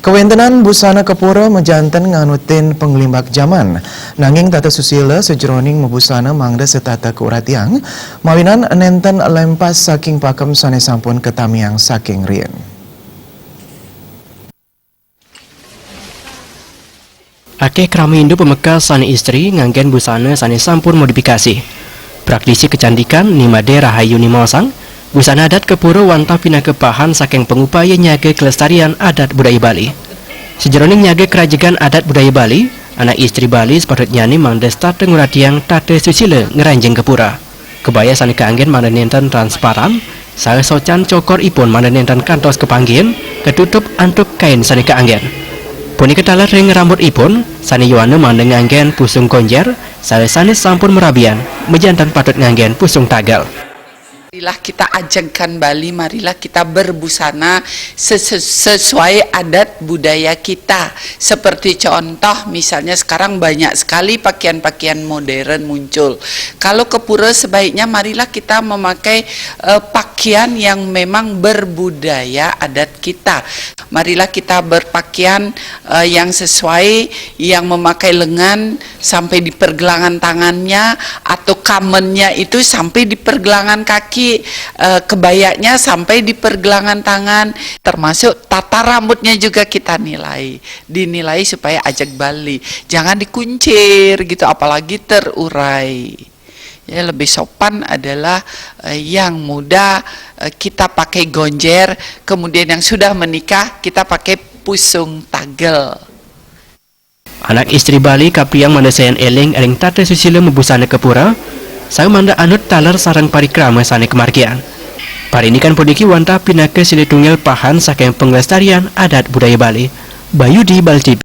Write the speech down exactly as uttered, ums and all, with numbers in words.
Kawéntenan busana ka pura majanten nganutin panglimbak jaman. Nanging tata susila sajeroning mabusana mangda setata kauratiang, mawinan nénten lempas saking pakem sané sampun katamiang saking riin. Akéh krama Hindu pamekas sané istri nganggén busana sané sampun modifikasi. Praktisi kecantikan Ni Madé Rahayu nimaosang, busana adat ka pura wantah pinaka pahan saking pangupaya nyaga kelestarian adat budaya Bali. Sajeroning nyaga kerajegan adat budaya Bali, anak istri Bali sepatutnyané mangda setata nguratiang tata susila ngranjing ka pura. Kebaya sané kaanggén mangda nénten transparan, saha socan cokor ipun mangda nénten kantos kapanggihin, katutup antuk kain sané kaanggén. Punika taler ring rambut ipun, sané yowana mangda nganggén pusung gonjér, saha sané sampun marabian, majanten patut nganggén pusung tagel. Marilah kita ajegkan Bali, marilah kita berbusana sesu-, sesuai adat budaya kita. Seperti contoh, misalnya sekarang banyak sekali pakaian-pakaian modern muncul. Kalau ke pura, sebaiknya marilah kita memakai, eh, pakaian yang memang berbudaya adat kita. Marilah kita berpakaian, eh, yang sesuai, yang memakai lengan sampai di pergelangan tangannya, atau kamennya itu sampai di pergelangan kaki, eh, kebayanya sampai di pergelangan tangan, termasuk tata rambutnya juga kita nilai, dinilai supaya ajeg Bali, jangan dikuncir gitu, apalagi terurai. Ya, lebih sopan adalah, eh, yang muda, eh, kita pakai gonjér, kemudian yang sudah menikah kita pakai pusung tagel. Anak istri Bali kapriang mangda sayan éling ring tata susila mabusana ka pura, saha mangda anut taler sareng parikrama sané kamargiang. Parindikan puniki wantah pinaka silih tunggil pahan saking panglestarian adat budaya Bali. Bayu di Bali T V.